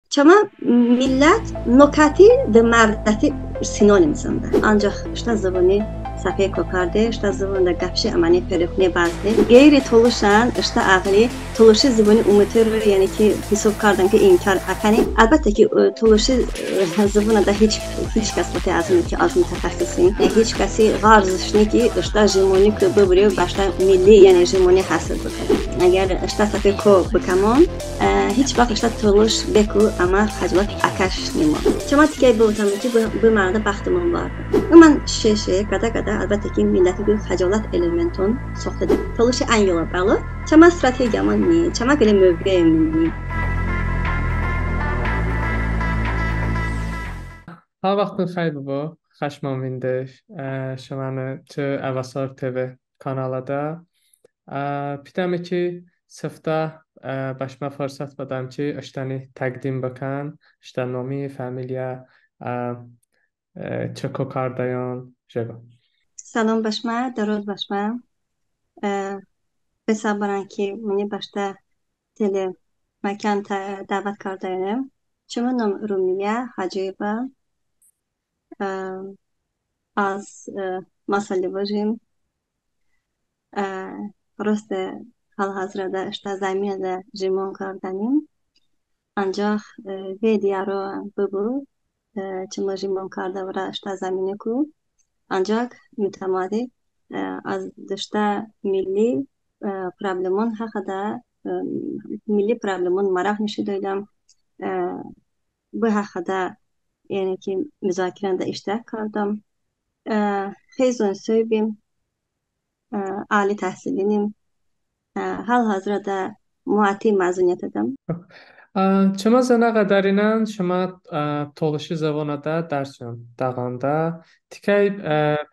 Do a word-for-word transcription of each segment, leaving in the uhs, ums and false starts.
Çəmə millət nokəti de mərdəti sinonim zındə. Ancəx ıştə zıvoni səpe ko karde, ıştə zıvonədə qəp je, əməni perekunə bəzne. Ğeyri tolışən ıştə əğıli tolışi zıvoni umutero, yəni ki, hisob kardəm ki, inkar əkəni. Əlbəttə ki, tolışi zıvonədə hiç, hiç kəs vote əzıni ki, az mutəxəssisim. Hiç kəsi ğarzış ni ki, ıştə jimoni ki, bıbıri bəştə milli, yəni jimoni həsr bıkə. Əgər ıştə səpe ko bıkəmon, hiç vaxt ıştə tolış beku əmə xəcolət əkəş nimon. Çəmə tikəy bıvotəme ki, bı mənodə bəxtımon vardə. Imən şe-şe, qədə-qədə, əlbəttə ki, milləti bı xəcolət elementon soxtedəm. Tolışi ən yolə bəlo, çəmə strategiyamon ni, çəmə qılə mövqeyımon ni. Har vaxtın xəy bıbu, xəşmon vinde şıməni çı Əvəsar TV kanalında. Pidəme ki, sıftə bəşmə fırsət bıdəm ki, ıştəni təqdim bıkən, ıştə nomi, familiya, çı ko kardəyon, jıqo. Səlom bəşmə, dərod bəşmə. Bə səbırən ki, mıni bəştə teleməkan dəvət kardəyone. Çımı nom Rumiyə Hacıyeva. Az Masallı vıjim. Roste, hal-hazırədə ıştə zəminədə jimon kardənim. Ancəx ve diyəro bıbu çımı jimon kardə vırə ıştə zəminəku. Ancəx mütəmadi az de ıştə milli problemon həxədə, milli problemon mərəğ nişo doydəm. Bı həxədə, yəni ki, muzakirəonədə iştirak kardəm. Xeyzon soybim, ali təhsilinim. Hal-hazırədə muəti məzuniyyətədəm. Çımı zınə qədərinən şımə tolışi zıvonədə dərson dəğandə. Tikəy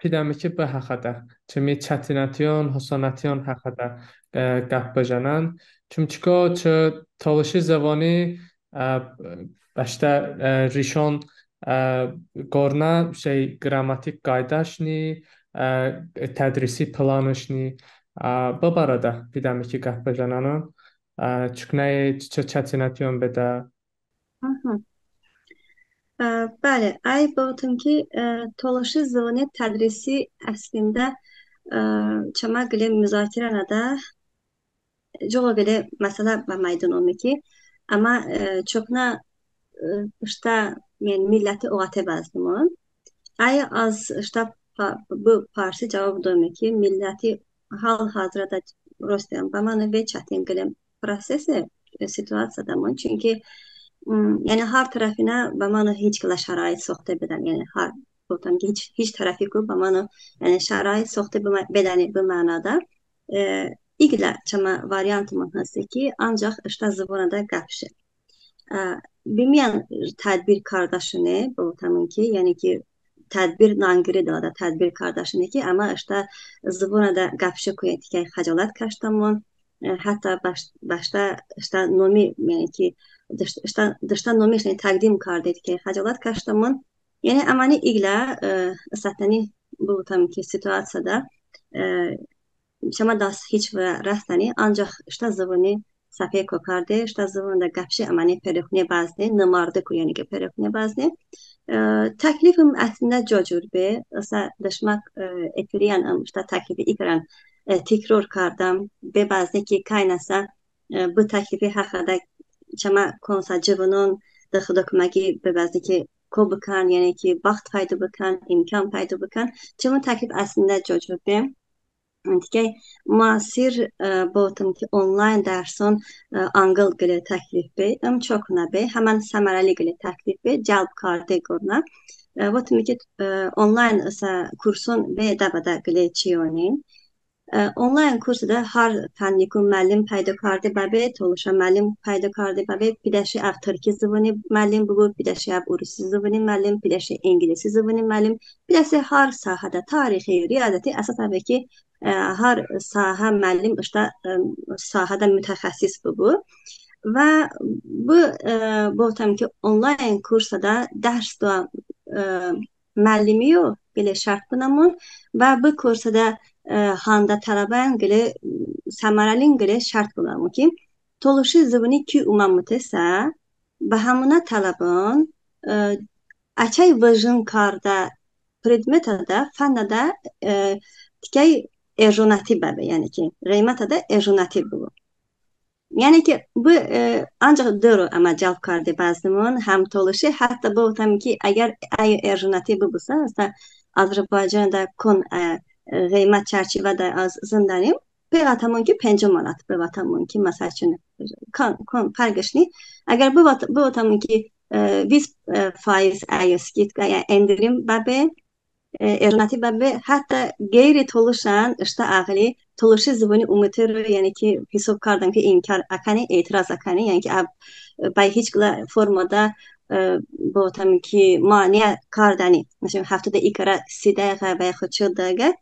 pidəme ki, bı həxədə, çımi çətinətiyon, hosonətiyon həxədə qəp bıjənən. Çumçıko çı tolışi zıvoni bəştə rişon qornə şey qrammatik qaydəş ni, tədrisi planış ni. Bı barədə pidəme ki, qəp bıjənən. Çoknəy çı çətinətiyon bedə. Bəli, əy bıvotım ki, tolışi zıvoni tədrisi əslində çəmə qılə muzakirəonədə co qılə məsələ bə məydon ome ki, əmə çoknə ıştə, yəni, milləti oqəte bəznemon. Əy az ıştə bı parsi cəvob dome ki, milləti hal-hazırədə rostən bəmano ve çətin qılə prosese, situasiyədəmon. Çünki, yəni, har tərəfinə bəmano hiç qılə şərait soxte bedən, yəni har, bıvotəm ki, hiç tərəfiku bəmano, yəni, şərait soxte bedəni bı mənodə. İqlə çəmə variantımon heste ki, ancəx ıştə zıvonədə qəp je. Bımiyən tədbir kardəşone, bıvotəmon ki, yəni ki, tədbir naqıri dılədə tədbir kardəşone ki, əmə ıştə zıvonədə qəp jeko, yəni tikəy xəcolət kəşdəmon. Hətta bəştə ıştə nomi, yəni ki, de ıştə nomi, yəni, təqdim karde tikəy xəcolət kəşdəmon. Yəni əməni iqlə ısətəni, bıvotəmon ki, situasiyədə çəmə dast hiç vırə rəsdəni, ancəx ıştə zıvoni səpe ko karde, ıştə zıvonədə qəp je, əməni perekunə bəzne, nımardeku, yəni ki, perekunə bəzne. Təklifım əslində co cur be, ısə de şımə efiriyən ım ıştə təklifi i kərən təkror kardəm, be bəzne ki, kəynəsə bı təklifi həxədə çəmə konsə cıvonon de Xıdo kıməki be bəzne ki, ko bıkən, yəni ki, bəxt pəydo bıkən, imkan pəydo bıkən. Çımı təklif əslində co cur be. Tikəy müasir, bıvotım ki, onlayn dərson anqıl qılə təklif be, ım çoknə be, həmən səmərəli qılə təklif be, cəlb karde qornə. Bıvotım ki, onlayn ısə kurson be dəbədə qılə çiyonin. Onlayn kursədə har fənniku məllim pəydo karde bəbe, tolışə məllim pəydo karde bəbe, pidəşe əv tırki zıvoni məllim bıbu, pidəşe əv urusi zıvoni məllim, pıdəşe inqilisi zıvoni məllim, pıdəşe har sahədə, tarixi, riyazəti, əsas əve ki, har sahə məllim ıştə sahədə mutəxəssis bıbu. Və bı, bıvotəm ki, onlayn kursədə dərs doə məllimiyo qılə şərt bınəmon və bı kursədə handə tələbən qılə səmərəlin qılə şərt bınəmon ki, tolışi zıvoni ki umə mıtesə, Bə həmonə tələbon, ə, əçəy vıjın kardə predmetədə, fənnədə, ə, tikəy erjonəti bəbe, yəni ki, ğıymətədə erjonəti bıbu. Yəni ki, bı, ə, ancəx dıro əmə cəlb karde bəzımon, həm tolışi, hətta bıvotəm ki, əgər əyo erjonəti bıbusə, məsələn, Azərbaycanədə kon, ə, ğıymət çərçivədə az zındənim, bıvotəmon ki, penco manat, bıvotəmon ki, məsəl üçün, kon, kon fərqış ni. Əgər bıvot-, bıvotəmon ki, ə, vist, ə, faiz əyo skidka, yəni endirim bəbe, ə, erjonəti bəbe, hətta ğeyri-tolışən ıştə əğıli tolışi zıvoni umutero, yəni ki, hisob kardəm ki, inkar əkəni, etiraz əkəni, yəni ki, əv, ə, bəy hiç qılə formadə, ə, bıvotəm ki, maniə kardəni. Məsələn, həftədə i kərə si dəğiğə və yaxud çıl dəğiğə,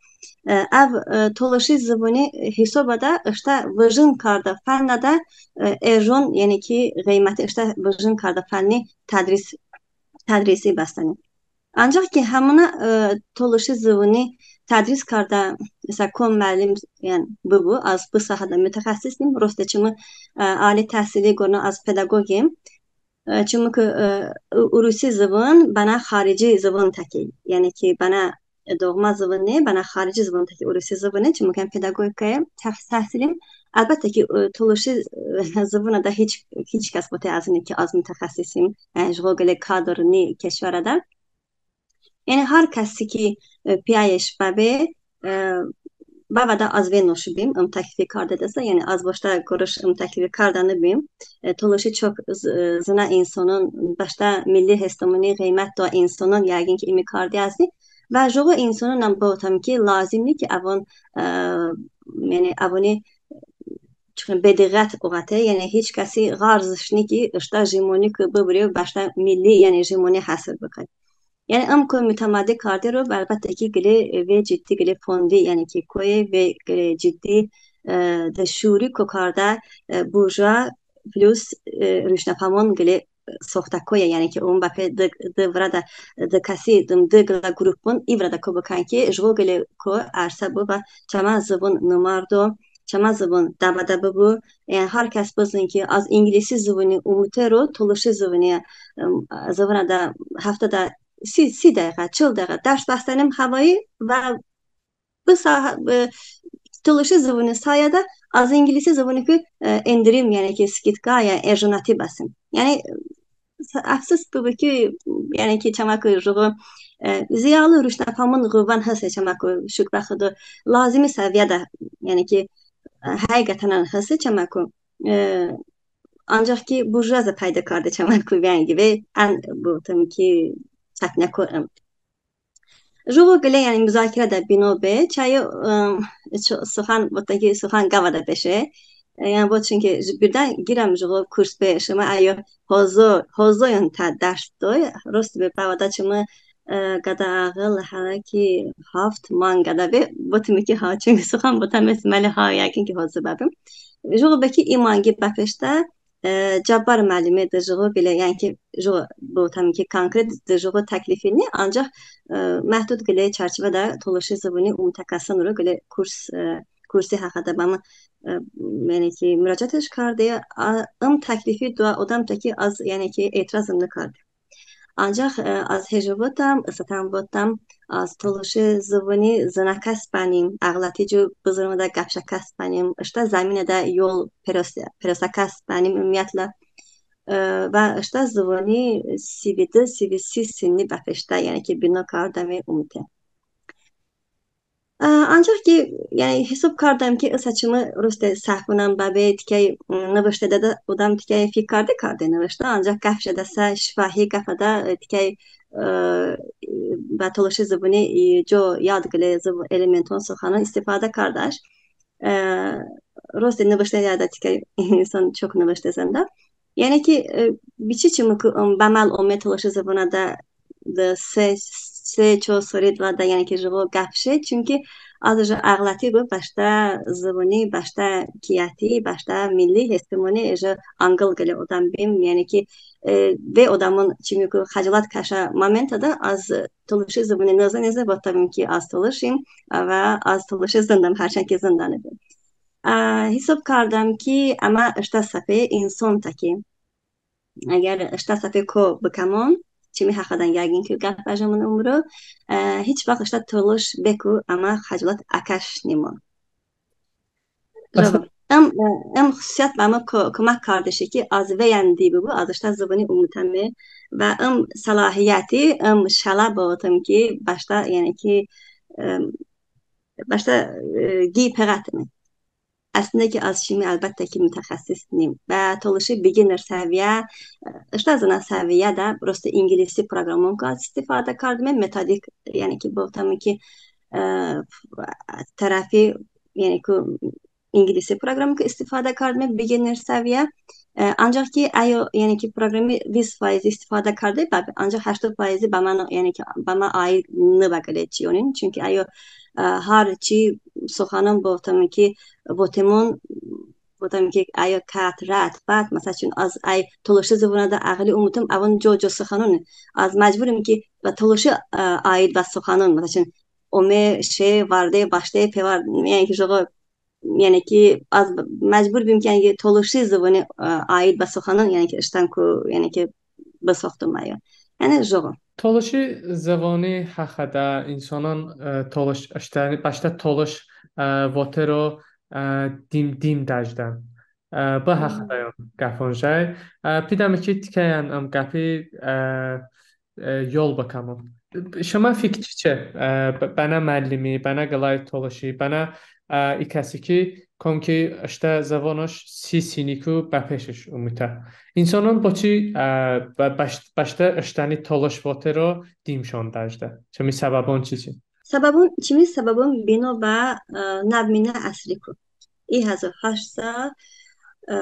ə, əv, ə, tolışi zıvoni hisobədə ıştə vıjın kardə fənnədə, ə, erjon, yəni ki, ğıyməti ıştə vıjın kardə fənni tədris, tədrisi bəstəni. Ancəx ki, həmonə, ə, tolışi zıvoni tədris kardə, məsələn, kon müəllim, yəni, bıbu, az bı sahədə mütəxəssisim, roste çımı, ə, ali təhsili qorənə az pedaqoqim. Ə, çımıku, ə, u-, urusi zıvon bənə xarici zıvon təki, yəni ki, bənə doğmə zıvon ni, bənə xarici zıvon təki, urusi zıvon ni, çımıku pedaqoqikədə təh-, təhsilim. Əlbəttə ki, ə, tolışi, ə, zıvonədə hiç, hiç kəs vote əzıni ki, az mütəxəssisim, ə, jıqo qılə kadr ni kişvərədə. Yəni har kəsi ki, ə, piyəş bəbe, ə, bəvədə az vey noşibim ım təklifi kardedəsə, yəni az bəştə qoroş ım təklifi kardənıbim. Ə, tolışi çok z-, ə, zınə insonon, bəştə milli hestımoni ğıymət doə insonon yəğin ki, ımi karde əzıni. Və jıqo insononən bıvotəm ki, lazım ni ki, əvon, ə, yəni əvoni, çünki bediğət oqəte, yəni hiç kəsi ğarzış ni ki, ıştə jimoniku bıbıre, bəştə milli, yəni jimoni həsr bıkə. Yəni ım ko mütəmadi kardero, əlbəttə ki, qılə, ə, vey ciddi qılə fondi, yəni ki, koye vey qılə ciddi, ə, de şuuri ko kardə, ə, burjua plus, ə, ruşnəfəmon qılə, ə, soxtə koye, yəni ki, ım bəpe dı, dı vırədə, dı kəsi, dı, dı qılə qrupon i vırədə ko bıkən ki, jıqo qılə ko ərsə bıbu və çəmə zıvon nımardo, çəmə zıvon dəbədə bıbu. Yəni har kəs bızın ki, az inqilisi zıvoni umutero tolışi zıvoni, ım, zıvonədə həftədə si, si dəğiğə, çıl dəğiğə dərs bəstənim həvayi və bı sahə, bı tolışi zıvoni sayədə az inqilisi zıvoniku, ə, endirim, yəni ki, skidka, yəni erjonəti bəsim. Yəni, ə, əfsus bıbu ki, yəni ki, çəməku jıqo, ə, ziyalı ruşnəfəmon ğıvvən hese çəməku, şukur bə Xıdo, lazımi səviyyədə, yəni ki, ə, həqiqətən hese çəməku, ə, ancəx ki, burjuazi pəydo karde çəməku, yəni ki, və ən, bıvotəm ki, çətinə ko ım. Jıqo qılə, yəni, muzakirədə bino be, çəyo, ım, ço-, sıxan, bıvotəm ki, sıxan qəvədə beşe. E, yəni, bıvot, çünki j-, birdən qirəm jıqo kurs be, şımə əyo hozo, hozoyon tə dərs doy, rosti be bəvədə çımı, e, qədə əğıl hələ ki haft manq qədə be, bıvotım ki, ha, çünki sıxan bıvotəme, məli ha, yəqin ki, hozo bəbim. Jıqo be ki, i manqi bəpeştə, e, Cabbar müəllimi de jıqo qılə, yəni ki, jıqo, bıvotəm ki, konkret de jıqo təklifi ni, ancəx, e, məhdud qılə çərçivədə tolışi zıvoni umutə kəsonro qılə kurs, e, kursi həxədə bəmı, e, yəni ki, muraciətış karde, a, ım təklifi doə odəm tə ki az, yəni ki, etirazım nıkarde. Ancəx, e, az hejo votəm, ısətən votəm, az tolışi zıvoni zınəkəs bənim, əğlətico bı zıvonədə qəpşəkəs bənim, ıştə zəminədə yol perosə-, perosəkəs bənim, ümumiyyətlə, e, və ıştə zıvoni sivi dı, sivi si sinni bəpeştə, yəni ki, bino kardəme umute. Ə, ancəx ki, yəni, hisob kardəm ki, ısə çımı roste səhvonən bəbe, tikəy, ım, nıvıştedədə odəm tikəy fik karde-karde nıvıştə, ancəx qəp jədəsə şifahi qəpədə, e, tikəy, e, bə tolışi zıvoni, e, co yad qılə zıv-, elementon sıxanon istifadə kardəş. E, roste nıvıştedədə tikəy inson çok nıvışte zındə. Yəni ki, e, biçi çımıku, ım, bəməl ome tolışi zıvonədə de se, se-ço sori dılədə, yəni ki, jıqo qəp je, çünki az jı əğləti bı bəştə zıvoni, bəştə kiyəti, bəştə milli hestımoni jı anqıl qılə odəm bim, yəni ki, e, ve odəmon çımıku xəcolət kəşə momentədə az tolışi zıvoni nıznə-nıznə votəbim ki, az tolışim, və az tolışi zındəm, hərçənd ki zındənıbim. Ə, hisob kardəm ki, əmə ıştə səpe inson təki Əgər ıştə səpe ko bıkəmon, çımi həxədən yəğin ki qəp bəjəmon ımru, e, hiç vaxt ıştə tolış beku əmə xəcolət əkəş nimon. Əm, əm xususiyət bəmı ko-, komək kardışe ki, az veyən di bıbu, az ıştə zıvoni umutəme və ım səlahiyyəti, ım şələ bıvotım ki, bəştə, yəni ki, əm, bəştə, e, qi peqətime. Əslində ki, az çımi əlbəttə ki mutəxəssis nim. Və tolışi beginner səviyyə, e, ıştə zınə səviyyədə prosto inqilisi proqramon ko istifadə kardime, metodik, yəni ki, bıvotım ki, e, tərəfi, yəni ki, inqilisi proqramon ko istifadə kardime, beginner səviyyə. E, ancaq ki, əyo, yəni ki, proqrami vist faizi istifadə karde, bə-, ancaq həştod faizi bə mə, yəni ki, bə mə aid nıbə qıləy çiyonin. Çünki əyo, e, har çi sıxanon bıvotım ki, votemon, bıvotım ki, əyo kət, rət, bət, məsəl üçün, az əy tolışi zıvonədə əğıli umutım, əvon co-co sıxanone. Az məcburim ki, bə tolışi, e, aid bə sıxanon, məsəl üçün, ome, şe, varde, bəşte, pevar, yəni ki, jıqo, yəni ki, az məcbur bim ki, yəni ki, tolışi zıvoni, ə, aid bə sıxanon, yəni ki, ıştənku, yəni ki, bısoxtım əyo. Yəni, jıqo. Tolışi zıvoni həxədə insonon, ə, tolış, ıştəni, bəştə tolış, ə, votero, ə, dim, dim dəjdən. Ə, bı həxədə qəpon jəy. Ə, pidəme ki, tikəyən ım qəpi, ə, e, yol bıkəmon. Şımə fikir çiçe, e, bə-, bənə məllimi, bənə qıləy tolışi, bənə, e, i kəsi ki, kom ki ıştə zıvonış si siniku bəpeştış umutə. İnsonon boçi, e, bə-, bəş-, bəştə ıştəni tolış votero dimşon dəjdə. Çımi səbəbon çiçe? Səbəbon, çımi səbəbon bino bə, e, nəvminə əsriku. İ həzo haşt sa, e,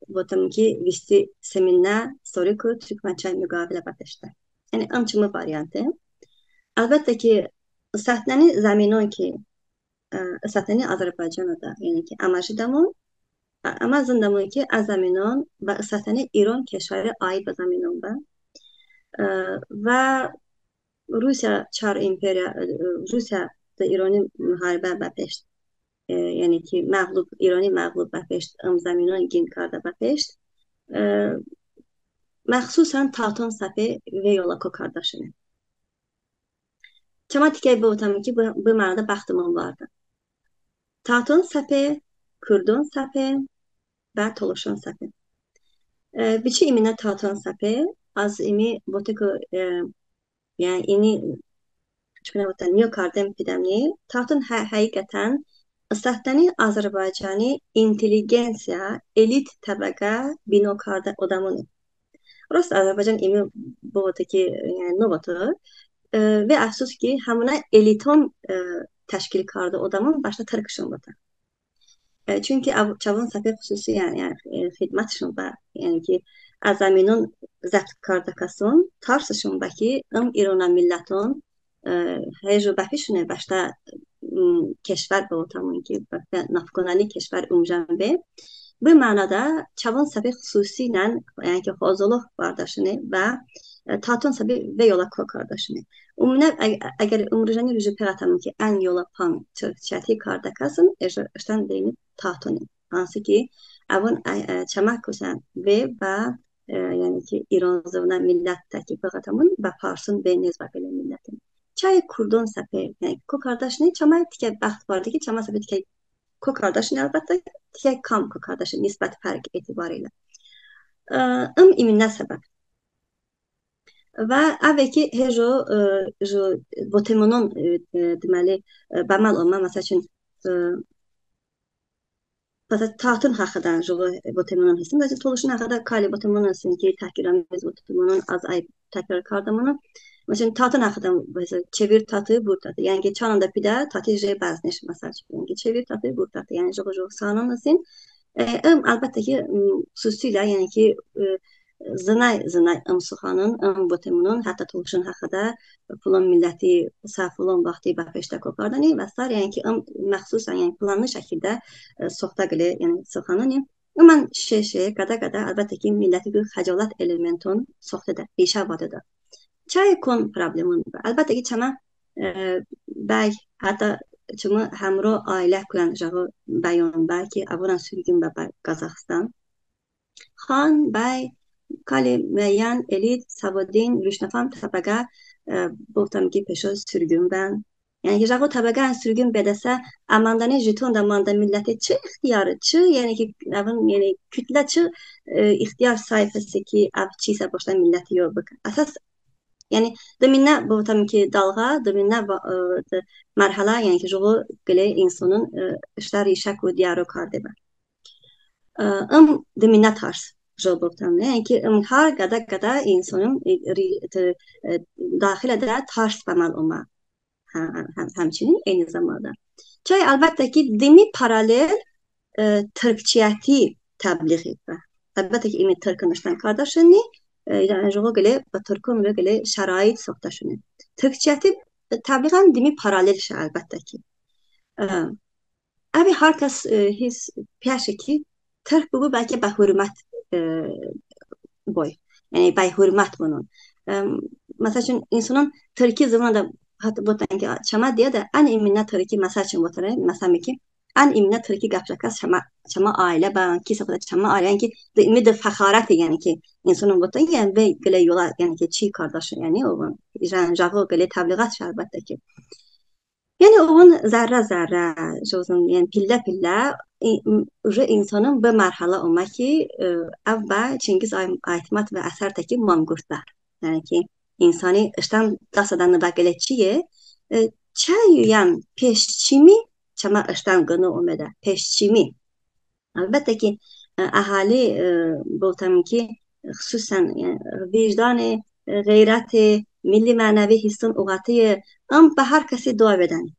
bıvotım ki, visti seminə soriku Türkmənçay müqavilə bəpeştə. Yəni, ım çımı variante. Əlbəttə ki, ısətnəni zəminon ki, ə, ısətnəni Azərbaycanədə, yəni ki, əmə jidəmon, ə, əmə zındəmon ki, ə zəminon bə ısətnəni İron kişvəri aid bə zəminon bə. Ə, və Rusiya çar imperiya, ə, Rusiya de İroni muharibə bəpeşt, e, yəni ki, məğlub, İroni məğlub bəpeşt, ım zəminon qin kardə bəpeşt, e, məxsusən taton səpe vey yolə ko kardəşone. Çəmə tikəy bıvotəm ki, bı, bı mənoədə bəxtımon vardə. Taton səpe, kurdon səpe və tolışon səpe. E, biçi iminə taton səpe, az ımi vote ko, e, yəni, ini, çoknə votən, niyo kardem pidəmni, taton hə-, həqiqətən ısətnəni Azərbaycani intelligensiya, elit təbəqə bino kardə odəmoni. Rost, Azərbaycan ımi bıvote ki, yəni, nıvote, e, və əfsus ki, həmonə eliton, e, təşkil kardə odəmon bəştə tırkışon bıvotən. E, çünki əv-, çəvon səpe xususi, yəni, yəni, e, xidmətışon bə, yəni ki, ə zəminon zəbt kardəkəson tarsışon bə ki, ım İronə milləton, e, hejo bəpeştışone bəştə, m, kişvər bıvotəmon ki, bəştə nafkonəli kişvər umjən be. Bı mənoədə çəvon səpe xususiyən, yəni ki, hozılox vardəşone və, e, taton səpe vey yolə ko kardəşone. Umunə, ə-, əgər ımrujəni ruji peqətəmon ki, ən yolə pan çı-, çəti kardəkəson, ıştən deyni tatonin. Hansı ki, əvon, ə, ə, çəmə kosən ve bə, ə, yəni ki, İron zıvonə millət təki peqətəmon, bə parson ve nez bə qılə millətin. Çəy kurdon səpe, yəni, ko kardəşone, çəmə tikə bəxt varde ki, çəmə səpe tikə ko kardəşone, əlbəttə, tikə kam ko kardəşone nisbət fərq etibarı ilə. Ə, ım iminə səbəb. Və əve ki, hejo, ə, jo votemonon, ə, ə, deməli, ə, bəməl omə, məsəl üçün, ə, məsəl, taton həxədən jo votemonon hestin, məsəl, tolışon həxədə kali votemonon hestin ki, təhqiramiz votemonon, az əy təkrar kardəmon. Məsəl üçün, taton həxədən, məsəl, çevir tatı, bur tatı. Yəni ki, çanədə pidə, tatı je bəzniş, məsəl üçün. Yəni ki, çevir tatı, bur tatı. Yəni, jo, jo sıxanon hestin. E, ım, əlbəttə ki, m, xususilə, yəni ki, e, zınəy, zınəy ım sıxanon, ım votemonon, hətta tolışon həxədə, filon milləti sə filon vaxti bəpeştə ko kardəni və sair, yəni ki, ım məxsusən, yəni planlı şəkildə, e, soxtə qılə, yəni sıxanoni. Imən şe-şe, qədə-qədə, əlbəttə ki, millətiku xəcolət elementon soxtedə, rişə vatedə. Çəy kon problemon bə. Əlbəttə ki, çəmə, e, bəy, hətta çımı həmro ailəkuyən jıqo bəyon bə ki, əvonən surqin bə, bə Qazaxıstan. Xan, bəy, kali muəyyən elit, səvodin, ruşnəfəm təbəqə, e, bıvotəm ki, peşo sürqun bən. Yəni ki, jıqo təbəqə ən sürqun bedəsə, əmandəni jitonədə mandə milləti çı ixtiyori, çı, yəni ki, əvın, yəni kütlə çı, e, ixtiyor sahib heste ki, əv çiysə boştə milləti yo bıkə. Əsas, yəni, dıminə bıvotəm ki, dalğa, dıminə va-, e, dı-, mərhələ, yəni ki, jıqo qılə insonon, e, ıştə rişəku diyəro karde bə. E, ım dıminə tars, jıqo bıvotəm, yəni ki, ım har qədə-qədə insonon, e, ri-, tı-, e, daxilədə tars bə əməl omə. Hə, hə, həm-, həmçinin eyni zamanda. Çəy əlbəttə ki, dımi paralel, e, tırkçiyəti təbliğ bə. Əlbəttə ki, ımi tırkon ıştən kardəşone, e, yəni jıqo qılə bə tırkon ve qılə şərait soxtəşone. Tırkçiyəti təbliğən dımi paralel şe əlbəttə ki. E, Əbi har kəs, e, his peşe ki, tırk bıbu bəlkə bə hurmət, e, boy. Yəni bə hurmət bunun. E, məsəl üçün, insonon tırki zıvonədə, hətta bıvotən ki, çəmə diyədə ən iminə tırki, məsəl üçün, bıvotən, məsəl ki, ən iminə tırki qəp jə kəs çəmə, çəmə ailə bən, ki, soxtə çəmə ailə, yəni ki, dı-, ımi dı fəxarəte, yəni ki, insonon bıvotən, yəni, ve qılə yolə, yəni ki, çiy kardəşe, yəni, o, jə-, jıqo qılə təbliğat şe, əlbəttə ki. Yəni, əvon zərrə-zərrə, jıqo, yəni, pillə-pillə, i-, m-, uje insonon bı mərhələ omə ki, e, əv bə Çingiz Ay-, Aytmatovi əsər təki manqurt bə. Yəni ki, insoni ıştən dəsədə nıbə qılə çiye, e, çəyən peşçimi çəmə ıştən qıno omedə, peşçimi. Əlbəttə ki, e, əhali, e, bıvotəm ki, xısusən, yəni, vicdani, e, ğeyrəti, milli mənəvi hisson oğətiye, ım bə har kəsi doə bedəni.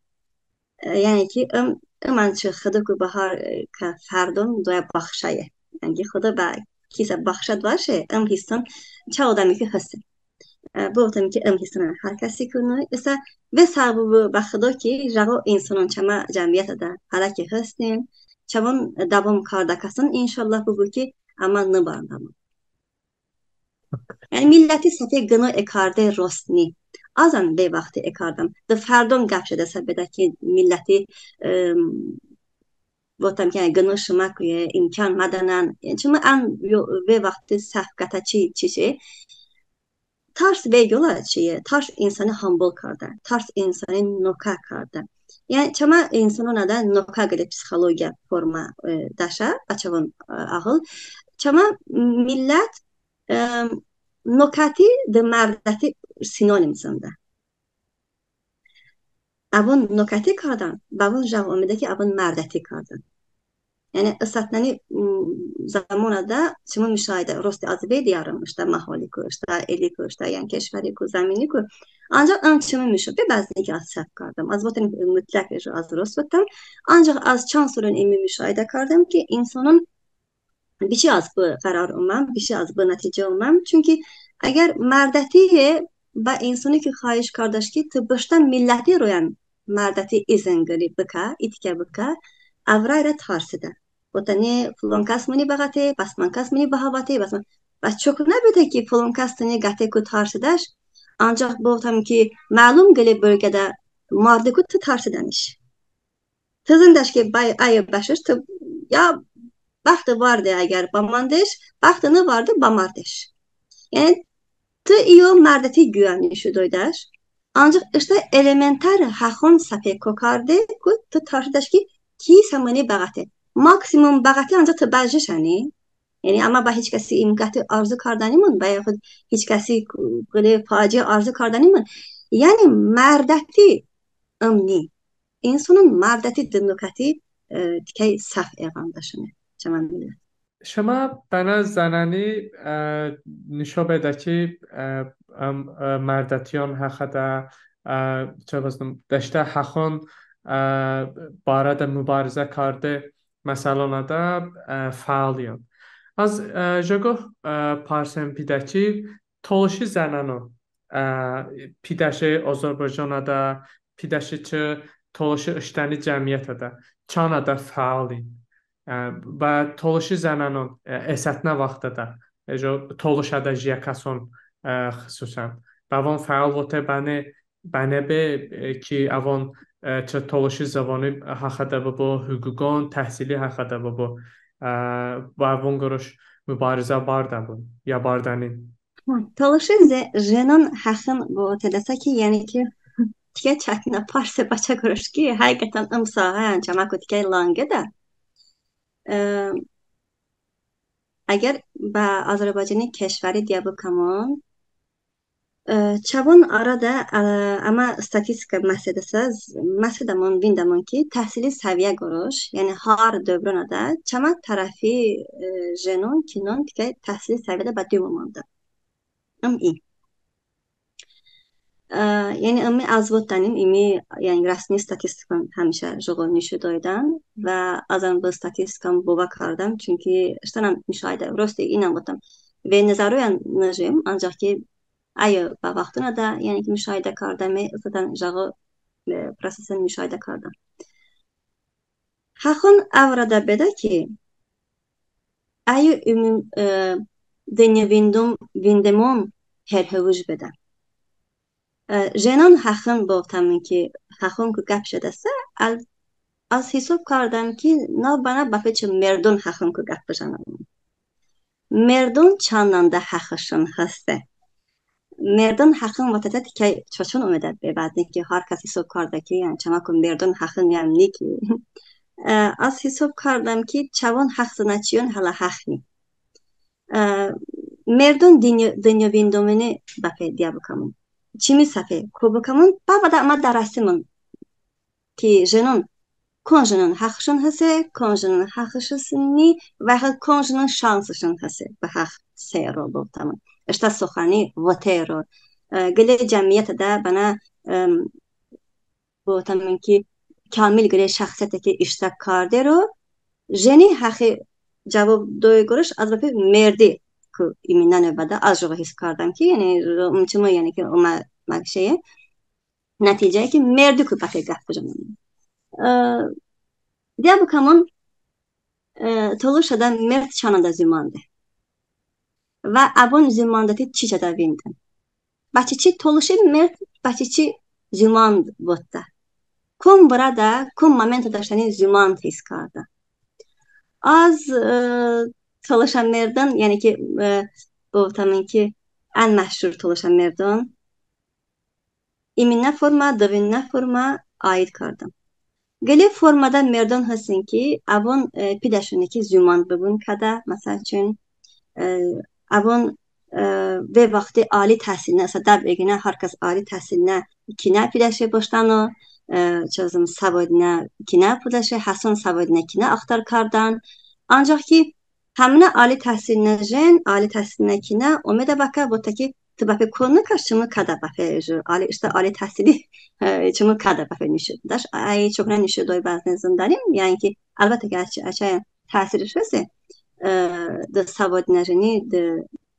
E, yəni ki, ım, ımən çı Xıdoku bə har, e, kə fərdon doə baxşəye. Yəni ki, Xıdo bə kisə baxşə doəşe, ım hisson çə odəmiku heste. E, bıvotəm ki, ım hisson har kəsiku ni. Isə ve səğ bıbu bə Xıdo ki, jıqo insonon çəmə cəmiyyətədə hələ ki hestin, çəvon dəvom kardə kəson, inşallah, bıbu ki, əmə nıbardə əmə. Yəni milləti səpe qıno ekarde rost ni. Azən ve vaxti ekardəm. Dı fərdon qəp jədəsə bedə ki, milləti, ım, bıvotəm ki, yəni, qıno şıməkuye, imkan mədənən. Yəni, çımı ən yo-, ve vaxti səhv qətə çiy, çiçe. Tars ve yolə çiye, tars insoni hambol kardə, tars insoni nokə kardə. Yəni, çəmə insononədə nokə qılə psixologiya formə, e, dəşə, bə çəvon, e, ağıl. Çəmə millət, e, nokəti dı mərdəti sinonim zındə. Əvon nokəti kardən, bəvon jıqo omedə ki, əvon mərdəti kardən. Yəni, ısətnəni, m, zəmonədə çımı müşahidə, rosti az ve diyarım, ıştə məholiku, ıştə eliku, ıştə, yəni, keşvəriku, zəminiku. Ancəx ın çımı müşo-, be bəzne ki, az səhv kardəm. Az votən mutləq, az rost votəm. Ancəx az çan soron ımi müşahidə kardəm ki, insonon biçi az bı qərar oməm, biçi az bı nəticə oməm. Çünki əgər mərdətiye bə insoniku xahiş kardəş ki, tı bıştə milləti royən mərdəti i zınqıli bıkə, i tikə bıkə, əv rə tərsidə. Votəni, fılonkəs mıni bəqəte, bəsmankəs mıni bəhəvəte, bəsman-, bəs çok nəbedə ki, fılonkəs tıni qəteku tərsidəş, ancəx bıvotəm ki, məlum qılə bölgədə mardeku tı tərsidəniş. Tı zındəş ki, bəy, əyo bəşış, tı, ya bəxtı varde, əgər bəmandeş, bəxtı nıvarde, bəmardeş. Yəni, tı iyo mərdəti quya nişo doydəş. Ancəx ıştə elementar həxon səpe ko karde ku tı tərsidəş ki, kisə mıni bəqəte. Maksimum bəqəte, ancəx tı bəşışəni. Yəni, əmə bə hiç kəsi ım qəti arzu kardənimon, bə yaxud hiç kəsi qılə faciə arzu kardənimon. Yəni, mərdəti ım ni. İnsonon mərdəti dı nokəti, e, tikəy səhv eğandəşone çəmə millət. Şımə bənə zənəni, e, nişo bedə ki, e, ım, e, mərdətiyon həxədə, e, çı vəzdım, deştə həxon, e, barədə mubarizə karde məsəlonədə, e, fəaliyon. Az, e, jıqo, e, parsem pidə ki, tolışi zənənon, e, pidəşe Ozərboyconədə, pidəşe çı tolışi ıştəni cəmiyyətədə, çanədə fəalin. E, bə tolışi zənənon, e, ısətnə vaxtədə, e, jıqo tolışədə jiyə kəson, e, xısusən. Bəvon fəal vote bəni, bənə be, e, ki, əvon, e, çı tolışi zıvoni həxədə bıbu, hüquqon, təhsili həxədə bıbu, e, bəvon qoroş, mıbarizə bardəbın, ya bardənin? Hə, tolışi ze-, jenon həxın bıvotedəsə ki, yəni ki, tikə çətinə parse bəçəy qoroş ki, həqiqətən ım sahəyən çəməku tikə lanqedə. E, əgər bə Azərbaycani kişvəri diyə bıkəmon, e, çəvon arədə, e, əmə statistika məsedəsə, məsedəmon, vindəmon ki, təhsili səviyyə qoroş, yəni har dövronədə çəmə tərəfi, e, jenon, kinon tikə təhsili səviyyədə bə dumo mandə. Im i. E, yəni ımi az votdənim, ımi, yəni rəsmi statistikon həmişə jıqo nişo doydən və azən bı statistikon bovə kardəm, çünki ıştənən müşahidə, rosti iyən votdəm. Ve nəzəroyən nıjim, ancaq ki, əyo bə vaxtonədə, yəni ki, müşahidə kardəme, ısətən jıqo, e, proseson müşahidə kardəm. Həxon əv arədə bedə ki, əyo ımum, e, dınyo vindon, vindemon herhıvıj bedə. E, jenon həxon bıvotəmon ki, həxonku qəp jədəsə, əl-, az hisob kardəm ki, nav bənə bəpe çı merdon həxonku qəp bıjənəmon. Merdon çanədə həxışon heste? Merdon həxon votedəsə tikəy çoçon omedə be bəzni ki, har kəs hisob kardə ki, yəni çəməku merdon həxon yəni ni ki. E, az hisob kardəm ki, çəvon həx zınə çiyon hələ həx ni. E, merdon dınyo-, dınyo vindomoni bəpe diyə bıkəmon. Çımi səpe ko bıkəmon, bəvədə əmə dərəsimon ki, jenon, kon jenon həxışon hese, kon jenon həxışon ni, və yaxud kon jenon şansışon hese, bı həx sero bıvotəmon. Iştə sıxani votero. E, qılə cəmiyyətədə bənə, e, bıvotəmon ki, kamil qılə şəxsiyyəte ki, iştirok kardero, jeni həxi cəvob doy qoroş, az bəpe merdiku iminə növbədə az jıqo his kardəm ki, yəni, ım çımı, yəni ki, omə məqşəye. Nəticəy ki, merdiku bəpe qəp bıjənəmon. E, diyə bıkəmon, e, tolışədə merd çanədə zumande. Və əvon zumandəti çiçədə vinde. Bəçiçi tolışi merd, bəçiçi zumand votdə. Kom vırədə, kom momentədə ıştəni zumand his kardə. Az, e, tolışə merdon, yəni ki, e, bıvotəmon ki, ən məşhur tolışə merdon, iminə formə, dıvinə formə aid kardəm. Qılə formədə merdon hestin ki, əvon, e, pidəşone ki, zumand bıbun kədə, məsəl üçün, e, əvon, e, ve vaxti ali təhsilinə, ısə dəb eqınə, har kəs ali təhsilinə kinə pidəşe boştəno, e, çı zım səvodinə kinə pidəşe, həson səvodinə kinə axtar kardən. Ancaq ki, həminə ali təhsilinə jen, ali təhsilinə kinə omedə bəkə, votə ki, tı bəpe ko nıkəş, çımı kədə bəpe, jı ali, ıştə ali təhsili, e, çımı kədə bəpe nişo. Dəş, əy, çoknə nişo doy bəzne zındənim, yəni ki, əlbəttə ki, əç-, əçəyən təsirış hese, e, dı səvodinə jeni, dı,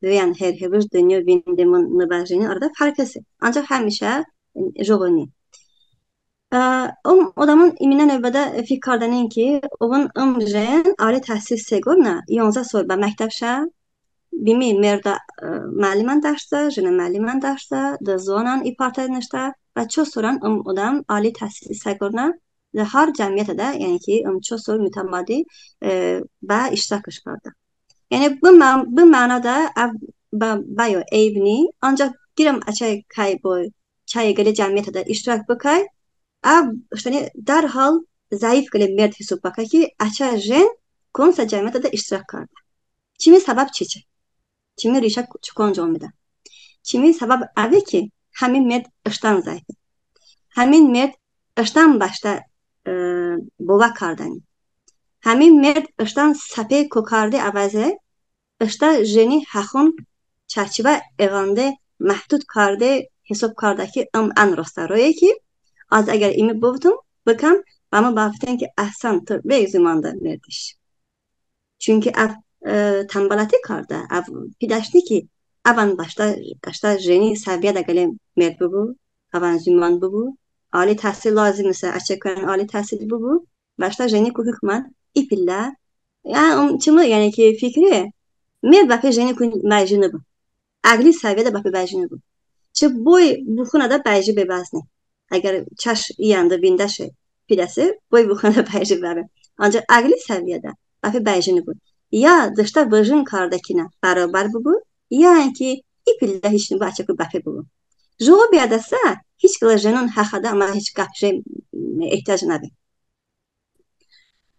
dı veyən herhıvıj dınyo vindemon nıbə jeni arədə fərq hese. Ancaq həmişə, e, jıqo ni. E, ım odəmon iminə növbədə fik kardənin ki, əvon ım jen ali təhsil se qornə, yonzə sor bə məktəb şə, bımi merdə, e, məlimən dərs də, jenə məlimən dərs də, dı zoonən i partə nıştə, və ço sorən ım odəm ali təhsil se qornə, dı har cəmiyyətədə, yəni ki, ım ço sor mütəmadi, e, bə iştirokış kardə. Yəni bı mə-, bı mənodə əv bə-, bəyo eyb ni, ancaq qirəm əçəy kəy boy çəy qılə cəmiyyətədə iştirok bıkəy, əv ıştəni dərhal zəif qılə merd hisob bəkə ki, əçəy jen konsə cəmiyyətədə iştirok kardə. Çımi səbəb çiçe? Çımi rişə çı konco omedə? Çımi səbəb əve ki, həmin merd ıştən zəife. Həmin merd ıştən bəştə, e, bovə kardəni. Həmin merd ıştən səpe ko karde əvəze ıştə jeni həxon çərçivə eğande, məhdud karde, hisob kardə ki, ım ən rostə roye ki, az əgər ımi bıvotım, bıkəm, bəmı bəvoten ki, əhsən, tı vey zumande merdiş. Çünki əv, e, tənbəloti kardə, əv pidəşti ki, əvən bəştə, bəştə jeni səviyyədə qılə merd bıbu, əvən zumand bıbu, ali təhsil lazımisə, əçəy koyən ali təhsil bıbu, bəştə jeniku hukmən i pillə. Yəni, ım, çımı, yəni ki, fikri, merd bəpe jeniku bəcin nıbu. Əğli səviyyədə bəpe bəcin nıbu. Çı boy bıxunədə bəcin be bəzne. Əgər çəş iyən dı vindəşe pidəsi, boy bıxunədə bəcin bəbe. Ancaq əğli səviyyədə bəpe bəcin nıbu. ya de ıştə vıjın kardə kinə bərobər bıbu, ya ki i pillə hiç nıbu, əçəku bəpe bıbu. Jıqo biyədəsə, hiç qılə jenon həxədə əmə hiç qəp je ehtiyoc nəbi.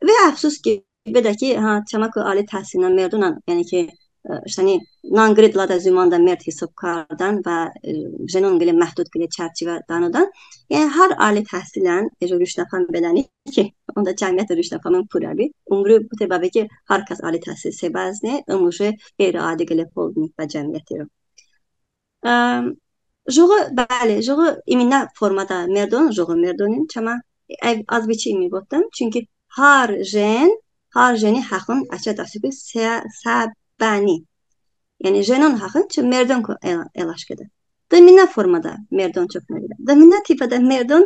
Və əfsus ki, bedə ki, ha, çəməku ali təhsilinə merdonən, yəni ki, e, ıştəni nanqıre dılədə zəmandə merd hisob kardən və, e, jenon qılə məhdud qılə çərçivə dənodən. Yəni har ali təhsilən, e, ruşnəfəm bedəni ki, onda cəmiyyət ruşnəfəmon purə bi. Umru bıtə bəbe ki, har kəs ali təhsil se bəzne, ım uje qeyri-adi qılə hol ni bə cəmiyyətiro. Əm, jıqo, bəli, jıqo iminə formədə merdon, jıqo merdonin, çəmə, əv, az bə çi imi votdəm, çünki har jen, har jeni həxon əçəy dəsoku sə-, sə bəni. Yəni jenon həxon çı merdonku el-, elaş kedə. Dıminə formədə merdon çok nıqıdə. Dıminə tipədə merdon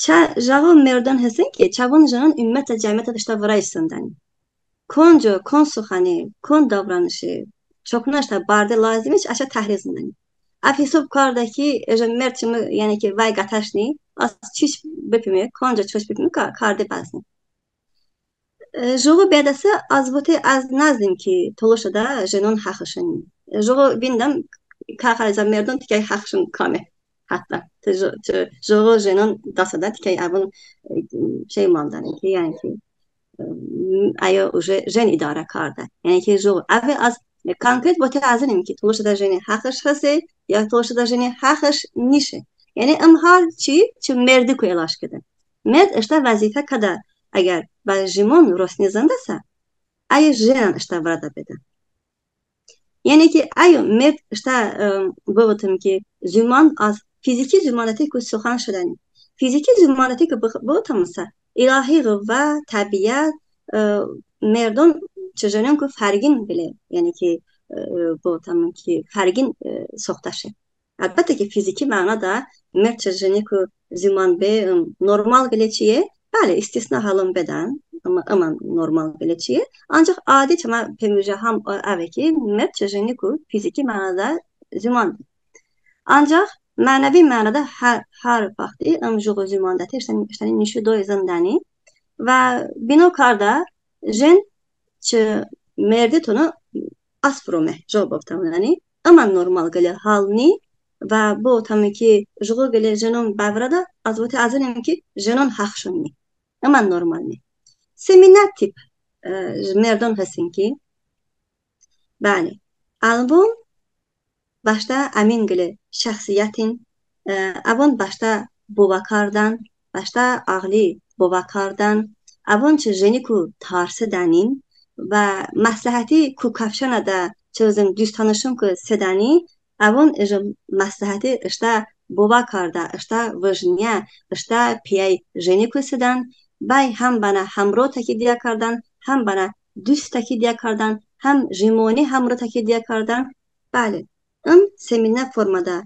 çə-, jıqo merdon hestin ki, çəvon jenon ümumiyyətlə cəmiyyətədə ıştə vırə zındəni. Konco, kon sıxani, kon davranışi, çoknə ıştə barde lazımi, əçəy təhqir zındəni. Əv hisob kardə ki, ıje merd çımı, yəni ki, vəy qətəş ni, az çiç bıpime, konco çiç bıpime, ka-, karde bəzıni. E, jıqo biyədəsə, az vote, az nəznim ki, tolışədə jenon həxışon ni. E, jıqo vindəm, ka-, ka-, əzə merdon tikəy həxışon kame. Hətta, tı jı-, tı jıqo jenon dəsədə tikəy əvon, e, şey mandəni ki, yəni ki, e, əyo uje jen idarə kardə. Yəni ki, jıqo, əve az, e, konkret vote əzınim ki, tolışədə jeni həxış hese, ya tolışədə jeni həxış nişe. Yəni ım har çi, çı merdiku elaş kedə. Merd ıştə vəzifə kədə, əgər bə jimon rosni zındəsə, əyo jenən ıştə vırədə bedə. Yəni ki, əyo merd ıştə, ım, bıvotım ki, zəmon az fiziki zəmonətiku sıxan şedəni. Fiziki zəmonətiku bı-, bıvotəmsə, ilahi ğıvvə, təbiət, ı, merdon çı jenonku fərqin qılə, yəni ki, ı, bıvotəmon ki, fərqin, ı, soxtəşe. Əlbəttə ki, fiziki mənodə merd çı jeniku zəmon be, ım, normal qılə çiye. Bəli, istisna halon bedən, əmma, əmma normal qılə çiye. Ancaq adi çəmə pemujə ham, ə, əve ki, merd çı jeniku fiziki mənodə zəmon be. Ancaq mənəvi mənodə hər, hər vaxti ım jıqo zəmondəti ıştəni, ıştəni nişo doy zındəni və bino kardə jen çı merdi tono asp rome, jıqo bıvotəmon, yəni, əmən normal qılə hal ni və bıvotəmon ki, jıqo qılə jenon bə vırədə, az vote əzınim ki, jenon həxşon ni. Əmən normal ni. Seminə tip, e, merdon hestin ki, bəli, əvon bəştə əmin qılə şəxsiyyətin, e, əvon bəştə bovə kardən, bəştə ağli bovə kardən, əvon çı jeniku tarsedənin və məsləhəti ku kəfşənədə çı ızın dustənışonku sedəni, əvon ıjı məsləhəti ıştə bovə kardə, ıştə vıjniyə, ıştə piyəy jeniku sedən, bəy həm bənə həmro təki diyə kardən, həm bənə dust təki diyə kardən, həm jimoni həmro təki diyə kardən. Bəli, ım seminə formədə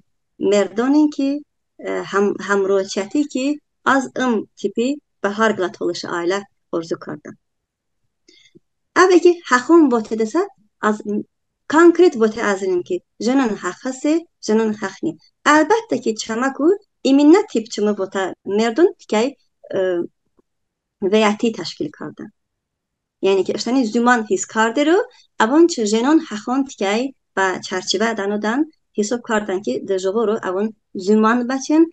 merdonin ki, e, həm-, həmroçiyəti ki, az ım tipi bə har qılə tolışə ailə orzu kardəm. Əve ki, həxon votedəsə, az konkret vote əzınim ki, jenon həx heste, jenon həx ni. Əlbəttə ki, çəməku iminə tip çımı votə merdon tikəy, e, veyəti təşkil kardə. Yəni ki, ıştəni zəmon his kardero, əvon çı jenon həxon tikəy bə çərçivə dənodən, hisob kardən ki, de jıqoro əvon zəmon bəçən,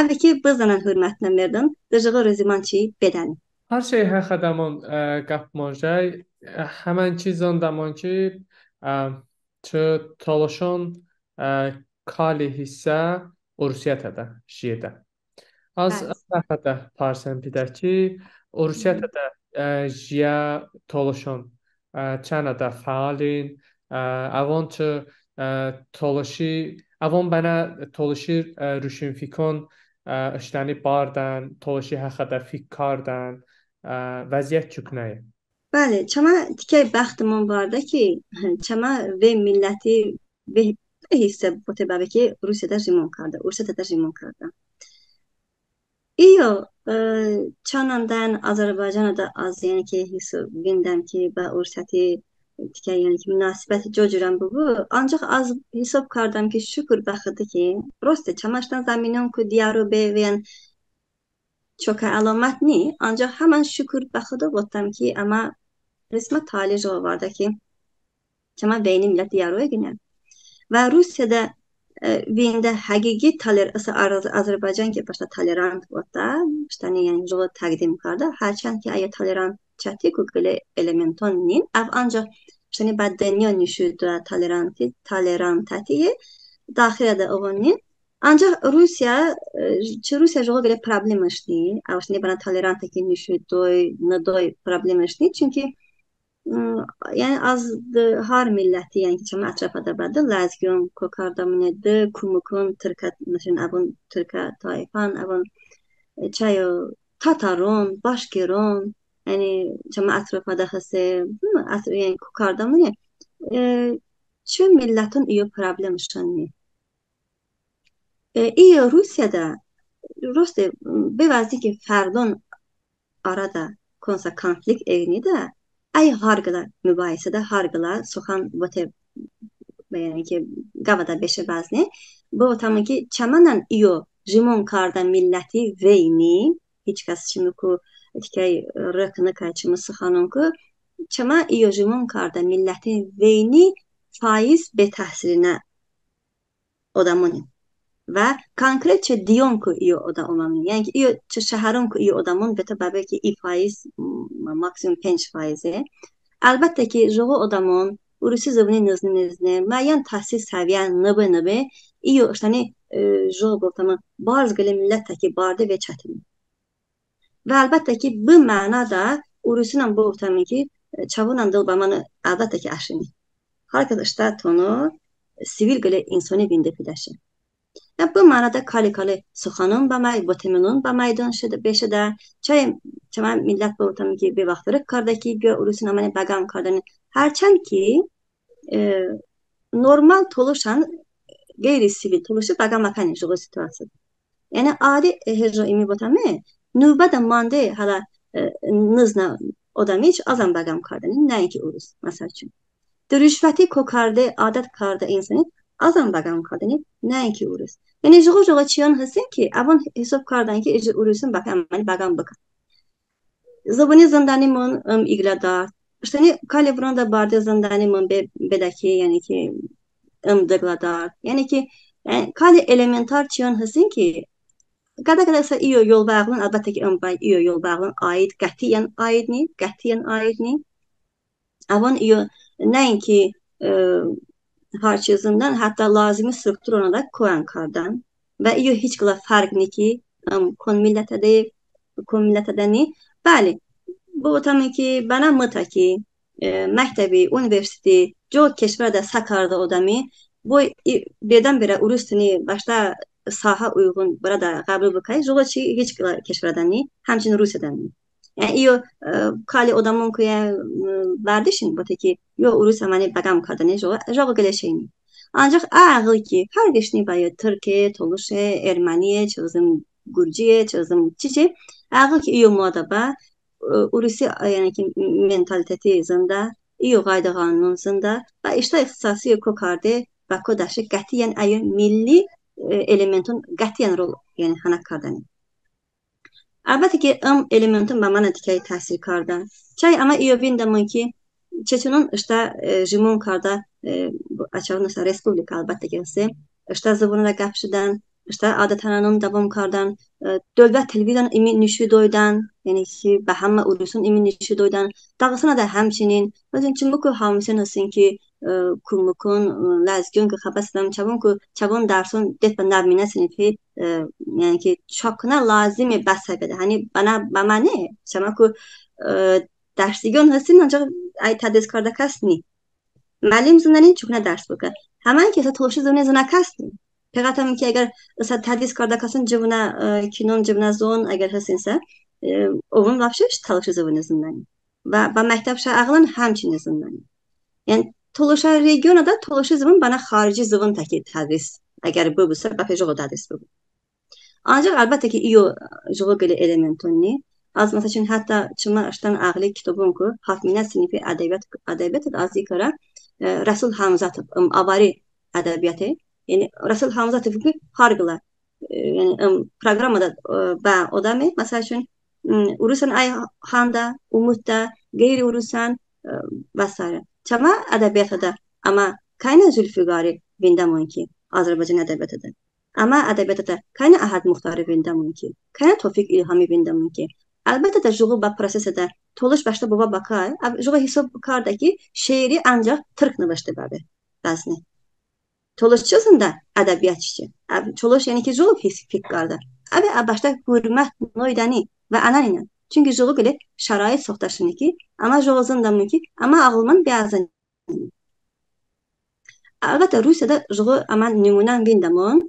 əve ki, bızınən hurmətinə merdon, de jıqoro zəmon çiy bedəni. Har şey həxədəmon, e, qəpmon jəy, e, həmən çiy zındəmon ki, e, çı tolışon, e, kali hissə Urusiyətədə jiyedə. Az Bəli. Im həxədə parsem pidə ki, Urusiyətədə, e, jiyə tolışon, e, çanədə fəalin, e, əvon çı, e, tolışi, əvon bənə tolışi, e, ruşinfikon, e, ıştəni bardən, tolışi həxədə fik kardən, e, vəziyyət çoknəye. Bəli, çəmə tikəy bəxtımon vardə ki, çəmə ve milləti ve, ve hissə vote bəbe ki, Rusiyadə jimon kardə, Urusiyətədə jimon kardə. İyo, e, çanədən Azərbaycanədə az, yəni ki, hisob vindəm ki, bə Urusiyəti tikəy, yəni ki, munasibəti co curən bıbu. Ancaq az hisob kardəm ki, şukur bə Xıdo ki, roste, çəmə ıştən zəminonku diyəro be, veyən çokə əlomət ni, ancəx həmən şukur bə Xıdo votəm ki, əmə resmə tale jıqo vardə ki, çəmə veyni millət diəro eqıne. Və Rusiyədə, e, vində həqiqi toler-, ısə Ar-, Azərbaycan ki, bəştə tolerant votə, bəştəni, yəni, jıqo təqdim kardə, hərçənd ki, əyo tolerant çətiku qılə elementon nin, əv ancəx, bəştəni, bə dınyo nişo doə toleranti, tolerantəti, daxildə ığon nin. Ancəx Rusiyə, e, çı Rusiyə jıqo qılə problemış ni, əv, bəştəni, bənə tolerantə ki nişo doy, nıdoy problemış ni, çünki, m, yəni, az de-, har milləti, yəni ki, çəmə ətrafədə bə de, ləzgion ko kardəmone de, kumukon, tırkə, məsələn, əvon tırkə tayfən, əvon, e, çəyo, tataron, başkiron, yəni, çəmə ətrafədə hese, m, ətr-, yəni, ko kardəmone, e, çı milləton iyo problemışon ni. E, iyo Rusiyədə, roste, m, bevəzdi ki, fərdon arədə konsə konflikt eqınedə, əy har qılə mübahisədə, har qılə sıxan vote, yəni ki, qəvədə beşe bəzne, bıvotəmon ki, çəmənən iyo jimon kardə milləti veyni, hiç kəs çımiku tikəy rık nıkə çımı sıxanonku, çəmə iyo jimon kardə milləti veyni faiz betəhsilinə odəmonin. Və konkret çı diyonku iyo odə omamın. Yəni ki, iyo çı şəhəronku iyo odəmon beto bəbe ki, i faiz, m-, maksimum penc faize. Əlbəttə ki, jıqo odəmon urusi zıvoni nızne-nızne, məyən təhsil səviyə nıbe nıbe, iyo ıştəni, e, jıqo bıvotəmon, barz qılə millət təki barde ve çətine. Və əlbəttə ki, bı mənoədə urusonən bıvotəmon ki, e, çəvonən dıl bəməni, əlbəttə ki, əşıni. Har kəs ıştə tono sivil qılə insoni vinde pidəşe. Ya bı mənoədə kali-kali sıxanon bə məy-, votemonon bə məydon şedə, beşedə, çəy çəmə millət bıvotəmon ki, bevaxt rık kardə ki, quya urusonən əməni bə qəm kardəni. Hərçənd ki, e, normal tolışən qeyri-sivil tolışi bə qəm əkəni jıqo situaţiyədə. Yəni adi, e, hejo ımi votəme, nıvbədə mande hələ, e, nızne odəmiç, azən bə qəm kardəni, nəinki urus, məsəl üçün. De rüşvəti ko karde, adət kardə insoni azən bə qəm kardəni, nəinki urus. Yəni jıqo-jıqo çiyon hestin ki, əvon hisob kardən ki, ıcı uruson bəpe əməni bə qəm bıkən. Zıvoni zındənimon ım iqlə dard. Iştəni kali vıronədə barde zındənimon be-, bedə ki, yəni ki, ım dı qılə dard. Yəni ki, yəni, kali elementar çiyon hestin ki, qədə-qədə ısə iyo yol bə əğlon, əlbəttə ki, ım bəy iyo yol bə əğlon aid, qətiyyən aid ni, qətiyyən aid ni. Əvon iyo nəinki, e, har çi zındən, hətta lazımi strukturonədə koən kardən. Və iyo hiç qılə fərq ni ki, ım, kon millətədəy, kon millətədəni. Bəli, bıvotəmon ki, bənə mıtə ki, e, məktəbi, universiteti, co kişvərədə sə kardə odəmi, boy, i, birdən-birə urus tıni bəştə sahə uyğun bırədə qəbul bıkəy, jıqo çi hiç qılə kişvərədə ni, həmçinin Rusiyədə ni. Yəni iyo, e, kali odəmonku, yəni, m, vərdişin, vote ki, iyo, urus əməni bə qəm kardəni, jıqo, jıqo qılə şey ni. Ancəx ə əğıl ki, fərqış ni bəyo tırke, tolışe, erməniye, çı qızım qurciye, çı qızım çiçe, ə əğıl ki, iyo moədə bə, e, urusi, e, yəni ki, mentaliteti zındə, iyo qaydə-qanunon zındə, bə ıştə ixtisasiyo ko karde, bə ko dəşe, qətiyyən əyo milli, e, elementon qətiyyən rol, yəni, hənək kardəni. Əlbəttə ki, ım elementon bə mınən tikəy təsir kardə. Çəy əmə iyo vindəmon ki, çeçenon ıştə, e, jimon kardə, e, bu, əçəvon ısə respublika, əlbəttə ki, heste, ıştə zıvonədə qəp jədən, ıştə adət-ənənəon dəvom kardən, e, dövlət televizon ımi nişo doydən, yəni ki, bə həmmə uruson ımi nişo doydən, Dağıstanədə həmçinin, məsələn, çımıku həmsin hestin ki, e, kumukon, e, ləzgiyon ki, xəbə sədəm, çəvonku, çəvon dərson detobə nəvminə sinifi, e, yəni ki, çoknə lazıme bə səviyyədə. Həni bənə, bə məni, çəməku, e, dərsiyon hestin, ancəx əy tədris kardə kəs ni. Məlim zınənin, çoknə dərs bıkə. Həmən ki, ısə tolışi zıvoni zınə kəs ni. Peqətəm ki, əgər ısə tədris kardə kəson cıvonə, e, kinon, cıvonə zoon əgər hestinsə, e, əvon vəbşe tolışi zıvoni zınənin. Və bə məktəb şə əğılon həmçinin zındəni. Yəni, tolışə regionədə tolışi zıvon bənə xarici zıvon təki tədris, əgər bıbusə, bəpe jıqo tədris bıbu. Ancəx, əlbəttə ki, iyo jıqo qılə elementon ni. Az, məsəl üçün, hətta çımı ıştən əğıli kitobonku, haftminə sinifi ədəbiyyat, ədəbiyyat az i kərə, e, Rəsul Həmzətov, ım, avari ədəbiyyati. Yəni, Rəsul Həmzətovku har qılə e, yəni, ım, proqramədə, e, bə odəmi, məsəl üçün, m, urusən əy handə, umutədə, qeyri-urusən, e, və sairə. Çəmə ədəbiyyatədə əmə kəynə Zulfiqari vindəmon ki, Azərbaycan ədəbiyyatədə. Əmə ədəbiyyatədə kəynə Əhəd Muxtari vindəmon ki, kəynə Tofiq İlhami vindəmon ki. Əlbəttə də, jıqo bə prosesədə Tolış bəştə bıvə bəkəy, əv jıqo hisob kardə ki, şeiri əncəx tırk nıvışte bəbe bəzni. Tolış çı zındə ədəbiyyatçi. Əv Tolış, yəni ki, jıqo his fik kardə. Əve ə bəştə hurmət noydəni və ənəninən. Çünki jıqo qılə şərait soxtəşone ki, əmə jıqo zındəmon ki, əmə ağılmən be əzınin. Əlbəttə, Rusiyədə jıqo əmə nımunən vindəmon.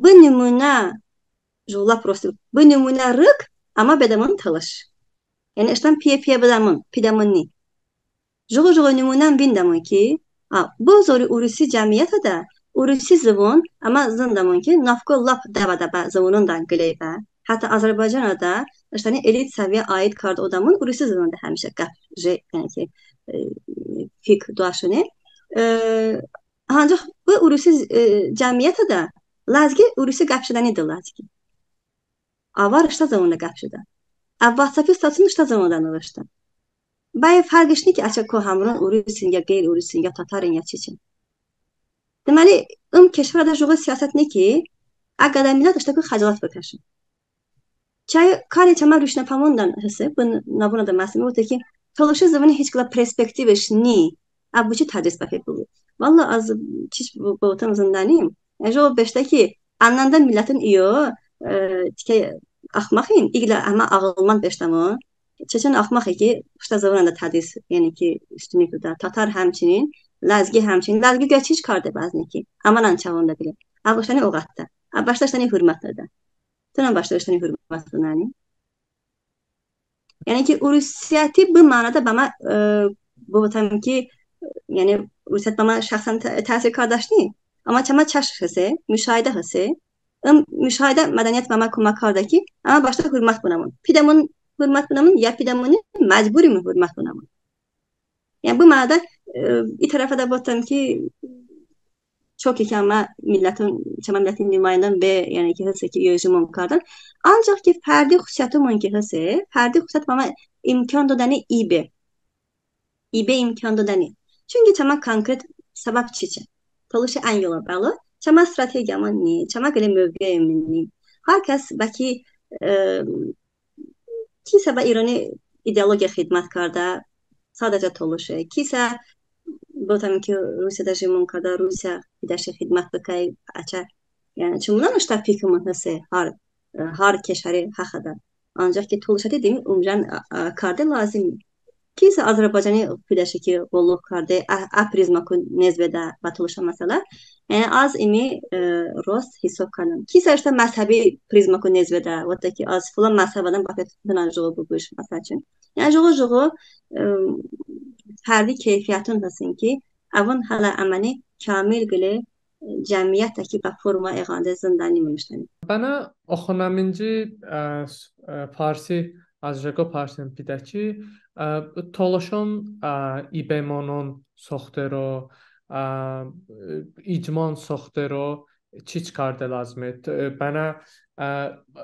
Bı nımunə, jıqo lap rosti, bı nımunə rık əmə bedəmon Tolış. Yəni ıştən piyə-piyə bıdəmon, pidəmon ni. Jıqo-jıqo nımunən vindəmon ki, a, bı zoru urusi cəmiyyətədə urusi zıvon, əmə zındəmon ki, navko lap dəbə-dəbə zıvononədə qıləy be. Hətta Azərbaycanədə ıştəni elit səviyyə aid kardə odəmon urusi zıvonədə həmişə qəp je, yəni ki, e, fik doəşone. E, ancəx bı urusi, e, cəmiyyətədə ləzgi urusi qəp jədəni dı ləzgi. Avar ıştə zıvonədə qəp jedə. Əv WhatsApp-i status ıştə zıvonədə nıvıştə. Bəy fərqış ni ki, əçəy ko həmron urusin, ya qeyri-urusin, ya tatarin, ya çiçin. Deməli, ım kişvərədə jıqo siyasət ni ki, ə qədə millət ıştəku xəcolət bıkəşin. Çəy kari çəmə ruşnəfəmondən hese, bı navonədə məsələ vote ki, tolışi zıvoni hiç qılə perspektivış ni, əv boçi tədris bəpe bıbu. Vallah, az çiç bı-, bıvotım zındənim. Yəni jıqo beşdə ki, ənəndə milləton iyo, e, tikə axmaqin, iqlə əmə ağılmən beşdəmon. Çeçen axmaqe ki, ıştə zıvonədə tədris, yəni ki, üstünlük doydə. Tatar həmçinin, ləzgi həmçinin. Ləzgi qılə çiç kardə bəzni ki, əmənən çəvonədə bile. Əv ıştəni oqətdə. Əv bəştə ıştəni hurmət doydə. Tınən bəştə ıştəni hurmət doydəni. Yəni ki, urusiyəti bı mənada bəmə, e, bıvotəm ki, yəni, urusiyət bəmə şəxsən tə-, təsir kardəş ni. Əmma çəmə çəş hese, müşahidə hese. Im müşahidə mədəniyyət bəmə komək kardə ki, əmə bəştə hurmət bınəmon. Pidəmon, hurmət bınəmon, ya pidəmoni məcburimon hurmət bınəmon. Yəni, bı mənada, e, i tərəfədə votəm ki, çok ki, əmə milləton, çəmə millətin nümayəndən be, yəni ki, hese ki, yo jimon kardən. Ancəx ki, fərdi xususiyyətomon ki hese, fərdi xususiyyət bəmə imkan dodəni i be. İ be imkan dodəni. Çünki çəmə konkret səbəb çiçe. Tolışi ən yolə bəlo, çəmə strategiyəmon ni, çəmə qılə mövqeyimon ni. Har kəs bəlki, e, kisə bə İroni ideologiya xidmət kardə, sadəcə tolışe. Kisə, bıvotəm ki, Rusiyədə jimon kardə, Rusiyə pidəşe xidmət bıkəy, əçəy. Yəni, çımınən ıştə fikimon hese, har, e, har kişvəri həxədə. Ancəx ki, tolışəti dimi umjən, ə, ə, karde lazim. Kisə Azərbaycani pidəşe ki, qulluq karde, ə, ə prizmaku nez bedə bə tolışə məsələ. Yəni, az ımi, e, rost hisob kardəm. Kisə ıştə məzhəbi prizmaku nez bedə, vote ki, az filan məzhəbədən, bəpe tınən jıqo bıbuş, məsəl üçün. Yəni, jıqo-jıqo, e, fərdi keyfiyyəton hestin ki, əvon hələ əməni kamil qılə cəmiyyətədə ki, bə forma eğande zındəni nıvıştəni. Bənə oxonəminci, ə, s-, ə, parsi, az jıqo parsim pidə ki, ə, tolışon, ə, i bemonon soxtero, ə, icmon soxtero, çiç karde lazıme. T-, ə, bənə, ə,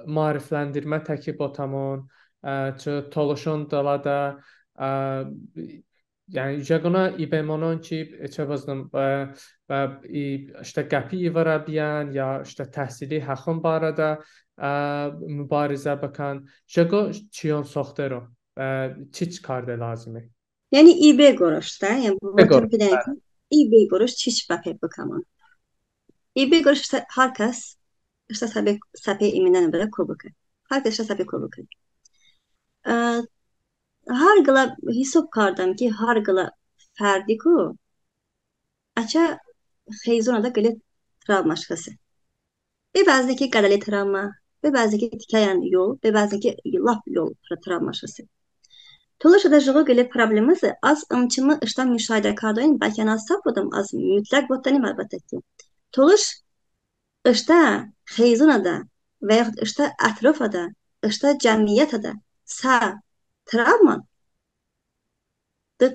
maarifləndirmə təki botəmon, ə, çı tolışon dılədə, ə, yəni, jıqonə i bemonon ki, e, çı bızınım, e, və i, ıştə qəpi i vırə biyən, ya ıştə təhsili həxon barədə, e, mubarizə bıkən. Jıqo çiyon soxtero, e, çiç karde lazıme. Yəni, i be qorəş, hə? Yəni, bı, bəli, i be qorəş çiç bəpe bıkəmon. İ be qorəş ıştə har kəs ıştə səpe, səpe iminən vırə ko bıkə. Har kəs ıştə səpe ko bıkə. E, Har qılə hisob kardəm ki, har qılə fərdiku əçəy xeyzonədə qılə travmaş hese. Be bəzıku qələli travma, be bəzıku tikəyən yol, be bəzıku lap yol travmaş hese. Tolışədə jıqo qılə problem hese, az ım çımı ıştə müşahidə kardonin, bəlkə az səf votəm, az mütləq votdənim, əlbəttə ki. Tolış ıştə xeyzonədə və yaxud ıştə ətrofədə, ıştə cəmiyyətədə sə travman dı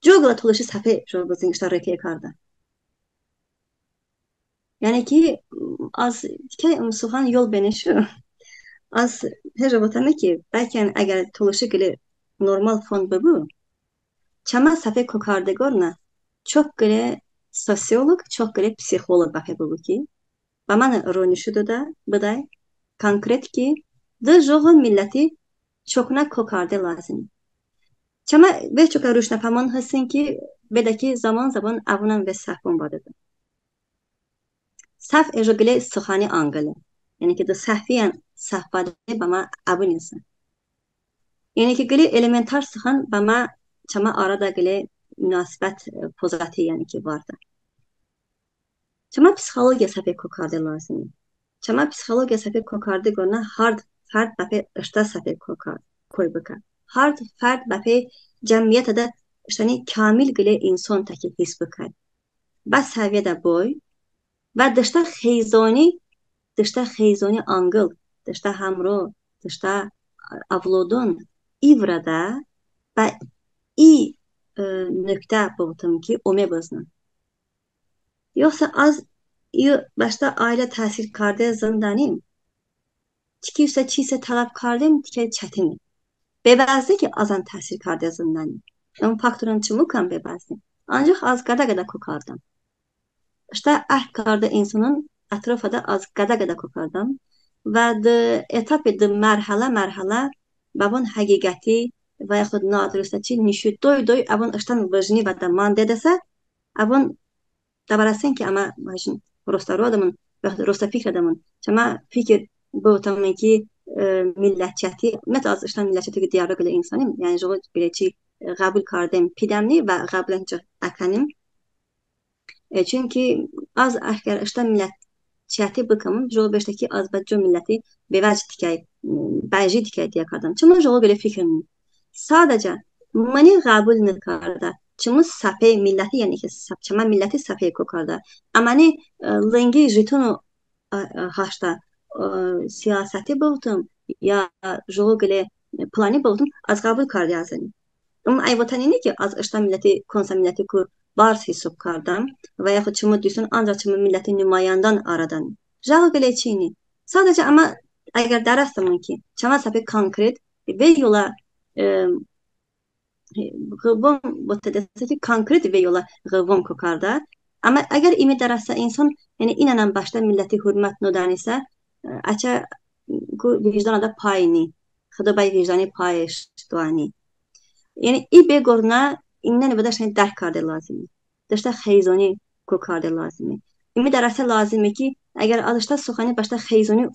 co qılə tolışi səpe, co bızın, ıştə refe kardə. Yəni ki, az tikəy ım sıxan yol benəşu. Az hejo votəme ki, bəlkə əgər tolışi qılə normal fon bıbu, çəmə səpe ko karde qornə çok qılə sosioloq, çok qılə psixoloq bəpe bıbu ki, bəmə ro nişo doydə, bıdəy konkret ki, dı jıqo milləti çoknə ko karde lazıme. Çəmə ve çokə ruşnəfəmon hestin ki, bedə ki, zəmon-zəmon əvonən ve səhvon bədədə. Səhv ejo qılə sıxani anqıle. Yəni ki, dı səhviyən səhv bədə bəmə əbınisə. Yəni ki, qılə elementar sıxan bəmə, çəmə arədə qılə munasibət, e, pozəti, yəni ki, vardə. Çəmə psixologiya səpe ko karde lazıme. Çəmə psixologiya səpe ko karde qornə har fərd bəpe ıştə səpe ko kar-, koy bıkə. Har fərd bəpe cəmiyyətədə ıştəni kamil qılə inson təki his bıkə. Bə səviyyədə boy, bə dıştə xeyzoni, dıştə xeyzoni anqıl, dıştə həmro, dıştə əvlodon i vırədə, bə i, e, nöqtə bıvotım ki, ome bızınım. Yoxsa az i bəştə ailə təsir karde zındənim. Çiki ısə çiysə tələb kardem tikəy çətine. Be bəzne ki, azən təsir karde zındənim. Im faktoron çımıkən be bəzne. Ancəx az qədə-qədə ko kardəm. Iştə əhv kardə insonon ətrofədə az qədə-qədə ko kardəm. Və dı etapi, dı mərhələ-mərhələ bəvon həqiqəti və yaxud nadırıstə çi nişo doy-doy əvon ıştən vıjni vədə mandedəsə, əvon dəbərəsin ki, əmə, məsələn, rostə roədəmon, və yaxud rostə fikrədəmon. Çəmə fikir bıvotəmon ki, e, millətçiyəti, ümumiyyətlə, az ıştə millətçiyəti ki, diyəro qılə insonim, yəni jıqo qılə çi, e, ğəbul kardem pidəmni və ğəbulən çı əkənim. E, çünki az əgər ıştə millətçiyəti bıkəmon, jıqo beşedə ki, az bə co milləti bevəc tikəy, m, bəji tikəy diyə kardəm. Çımı jıqo qılə fikrim ni. Sadəcə mıni ğəbul nıkardə, çımı səpe milləti, yəni ki, səp-, çəmə milləti səpe ko kardə. Əməni, e, lınqi jitono, e, e, haştə, e, siyasəti bıvotım, ya jıqo qılə, e, plani bıvotım, az ğəbul karde əzıni. Im əy votəni ni ki, az ıştə milləti, konsə millətiku barz hisob kardəm və yaxud çımı duston ancəx çımı milləti numayəndən arədəni. Jıqo qılə çi ni. Sadəcə əmə əgər dərəsdəmon ki, çəmə səpe konkret, ve yolə, e, ğıvvom votedəsə ki, konkret ve yolə ğıvvom ko kardə. Əmə əgər ımi dərəsə inson, yəni inənən bəştə milləti hurmət nodənisə, e, əçəku vicdanədə pay ni. Xıdo bəy vicdani payış doəni. Yəni i be qornə ımnəni bıdə ıştəni dərk karde lazıme. Dıştə xeyzoni ko karde lazıme. Imi dərəse lazıme ki, əgər az ıştə sıxani bəştə xeyzoni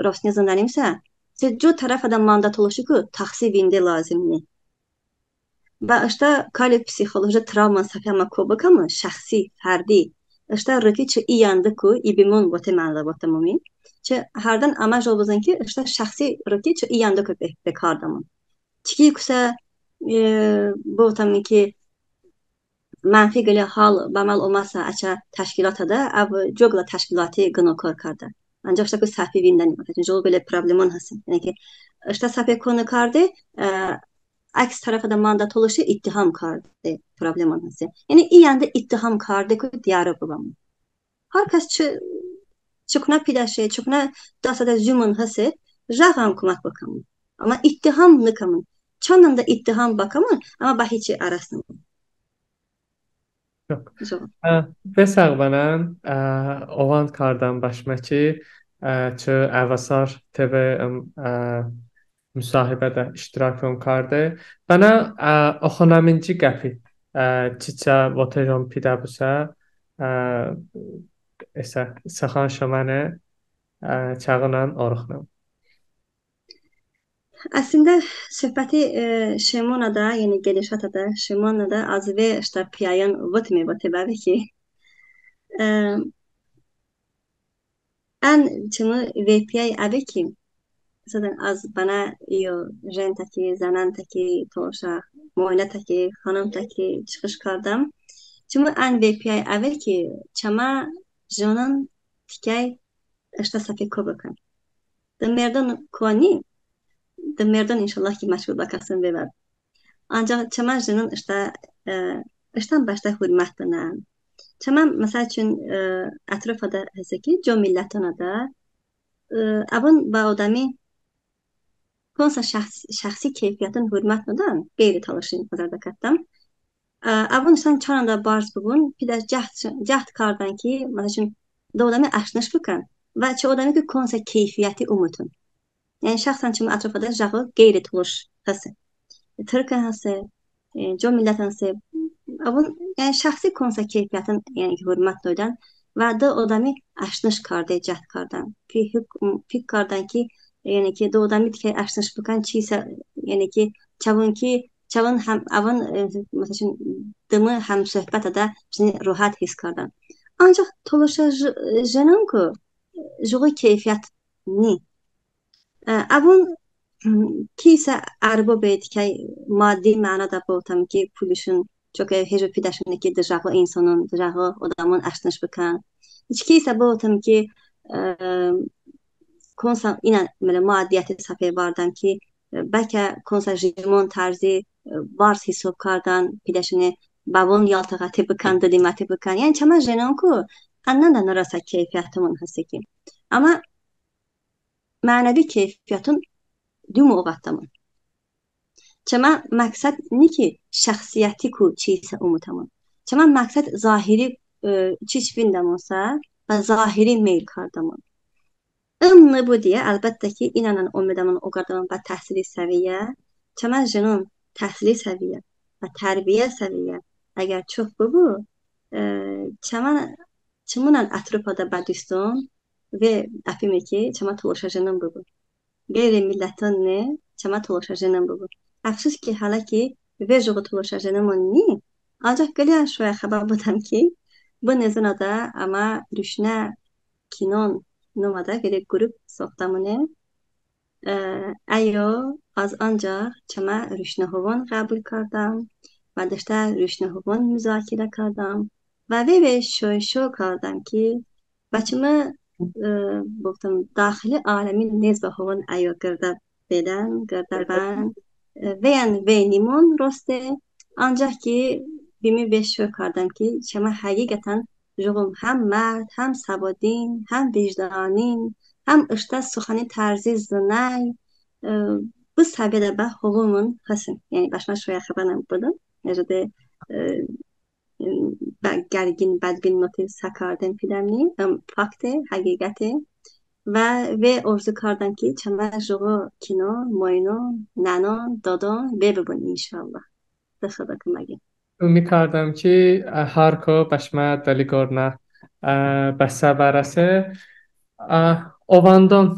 rosniye zındənimsə, se co tərəfədə mandə tolışiku təxsi vinde lazım ni. Və ıştə kali psixoloji travmon səpe əmə ko bıkəmon, şəxsi, fərdi. Iştə rıki çı i yəndıku, i bimon vote, mən də votəmon ımi. Çı hərdən əmə jıqo bızın ki, ıştə şəxsi rıki çı i yəndıku be-, bekardəmon. Çiki kusə, e, bıvotəmon ki, mənfi qılə hal bə əməl oməsə əçə təşkilotədə, əv co qılə təşkiloti qıno kor kardə. Ancəx ıştəku səpe vindəni, məsələn, jıqo qılə problemon hestin. Yəni ki, ıştə səpe ko nıkarde, e, əks tərəfədə mandə tolışi ittiham karde problemon hestin. Yəni i yəndı ittiham kardeku diyəro bıbəmon. Har kəs çı-, çoknə pidəşe, çoknə dastədə zumon hese, jıqo ən komək bıkəmon. Əmma ittiham nıkəmon. Çanədə ittiham bıkəmon, əmma bə hiçi ərəsnəmon. Yox. Yox. Ə, ve sağ bıbən, ə, oğand kardəm bəşmə ki, ə, çı Əvəsar TV, ə, musahibədə iştirakon karde. Bənə, ə, oxonəminci qəpi, ə, çiçə votejon pidə bısə, ə, isə sıxan şıməni, ə, çağınən oroxnım. Əslində, söhbəti, e, şemonədə, yəni gedişatədə, şemonədə az ve ıştə piyəyon votıme, vote bəbe ki, e, ən çımı ve piyəy əve ki, məsələn, az bənə iyo jen təki, zənən təki, tolışə moinə təki, xanım təki çıxış kardəm. Çımı ən ve piyəy əve ki, çəmə jenon tikəy ıştə səpe ko bıkən. De merdon ko ni, de merdon inşallah ki məcbur bə kəson bıbən. Ancəx çəmə jenon ıştə, e, ıştən bəştə hurmət bıbən. Çəmə, məsəl üçün, ə, ətrofədə heste ki, co millətonədə, ə, əvon bə odəmi konsə şəxs-, şəxsi keyfiyyəton hurmət noydən, ğeyri tolışi nəzərdə qətəm. Ə, əvon ıştən çanədə barz bıbun, pidə cəhd, cəhd kardən ki, məsəl üçün, de odəmi əşnış bıkən və çı odəmi ki konsə keyfiyyəti umutun. Yəni şəxsən çımı ətrofədə jıqo ğeyri tolış heste. Tırkən heste, e, co millətən heste. Əvon, yəni şəxsi konsə keyfiyyəton, yəni ki, hurmət noydən və de odəmi əşnış karde cəhd kardən. Fi-, huk-, fik kardən ki, yəni ki, de odəmi tikəy əşnış bıkən çiysə, yəni ki, çəvon ki, çəvon həm, əvon, e, məsəl üçün, dımi həmsohbətədə çı rohət his kardən. Ancaq tolışə j-, jenonku jıqo keyfiyyət ni. Ə, əvon, m, kiysə ərbobe tikəy maddi mənada bıvotəm ki, pulışon, çünki hejo pidəşone ki, de jıqo insonon, de jıqo odəmon əşnış bıkən. Hiç kiysə bıvotəm ki, ə, konsə inən, belə, maddiyyəti səpe vardən ki, ə, bəlkə konsə jimon tərzi, ə, barz hisob kardən, pidəşone bəvon yaltığəti bıkən, dıdiməti bıkən. Yəni çəmə jenonku ənədə nırəsə keyfiyyətomon heste ki. Əmma mənəvi keyfiyyəton dumo oqətəmon. Çəmə məqsəd ni ki, şəxsiyyətiku çiysə umutəmon. Çəmə məqsəd zahiri, ə, çiç vindəmonsə, bə zahiri meyl kardəmon. Im nıbu diyə, əlbəttə ki, inən omedəmon oqardəmon bə təhsili səviyyə. Çəmə jenon təhsili səviyyə və tərbiyə səviyyə əgər çox bıbu, ə, çəmə, çımınən ətrofədə bə duston ve əfime ki, çəmə tolışə jenon bıbu. Ğeyri milləton ne, çəmə tolışə jenon bıbu. Əfsus ki, hələ ki ve jıqo tolışə jenomon ni, ancaq qıləyən şoyə xəbə bıdəm ki, bı nezonədə əmə Ruşnə Kinon nomədə qılə qrup soxtəmone. Ə, əyo az ancaq çəmə ruşnəhovon ğəbul kardəm və deştə ruşnəhovon muzakirə kardəm və ve-ve şoy-şo kardəm ki, bə çımı, ə, bıvotəm, daxili aləmi nez bə hovon əyo qırdə bedən, qırdə bən, ə, veyən vey nimon roste, ancaq ki, bımi ve-şo kardəm ki, çəmə həqiqətən jıqo həm mərd, həm səvodin, həm vicdanin, həm ıştə sıxani tərzi zınəy, ə, bı səviyyədə bə hovomon hestin. Yəni bə şımə şoyə xəbənən bıdəm. Necədə, ə, ə, bə gərgin, bədbin noti sə karden pidəmni, ım fakte, həqiqəte. Və ve orzu kardəm ki, çəmə jıqo kinon, moynon, nənon, dodon ve bıbun, inşallah. Be Xıdo kıməqi. Umu kardəm ki, ə, har ko bə şımə dıli qornə, ə, bə sə bərəse. Ə, ovandon